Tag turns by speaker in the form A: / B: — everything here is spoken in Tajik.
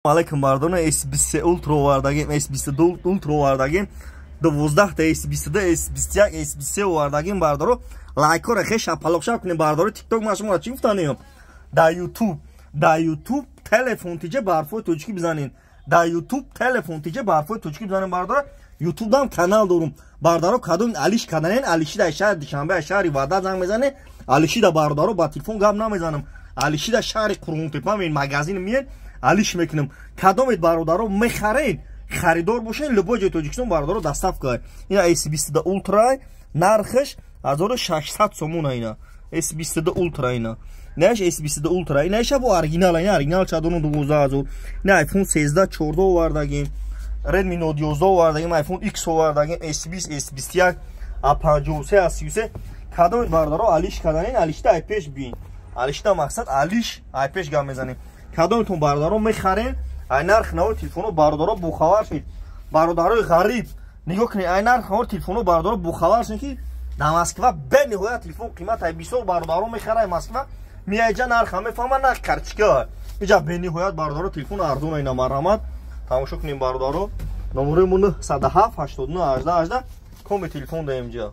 A: Алейкум, бардона. S23 Ultra овардагим, S22 Ultra овардагим, 12 та S22, S21, S23 овардагим, бардоро. Лайкора хеш шапалоқшап кунем, бардоро. TikTok ма шумо чӣ гуфтанем? Дар YouTube, дар YouTube телефон тиҷа барфои тоҷикӣ бизанен. Дар YouTube телефон тиҷа барфои тоҷикӣ бизанен, бардоро. YouTube дам канал дорум. Бардаро, кадом алиш каданен, алиши дар шаҳри Душанбе, шаҳри Ваҳдат занг мезанен. Алиши да, бародаро, ба телефон гап намезанам. Алиши да шаҳри Қурғонтепа меин, магазин миен, алиш мекунам. Кадомед, бародаро, мехарен, харидор бошен, любой ҷои Тоҷикистон, бародаро, доставка. Ина S22 Ultra, нархаш 1600 сомона. Ина S22 Ultra, ина нааш S22 Ultra, инаша бо оригинал, ина оригинал чадону 12 000. Ина iPhone 13, 14 овардагим, Redmi Note 11 овардагим, iPhone X овардагим, S20, S21, A53, A33. Кадомед, бародаро, алиш каданен, алишта ай пеш бин. Алишта мақсад алиш ай пеш гап мезанем. Кадометон, бародаро, мехарен, ай нарх наво телефоно, бародаро, бохабар шед. Бародарои ғариб, нигоҳ кунед, ай нарх наво телефоно, бародаро, бохабар шед, ки дар Москва бениҳоят телефон қимат ай. Бисёр бародаро мехара, ай Москва меяйҷа, нарха мефаҳма, нарх карчика. Иҷа бениҳоят, бародаро, телефон арзон. Ина, марҳамат, тамошо кунем, бародаро. Номерои мо 907 89 18 18. Коми телефон даем ҷа.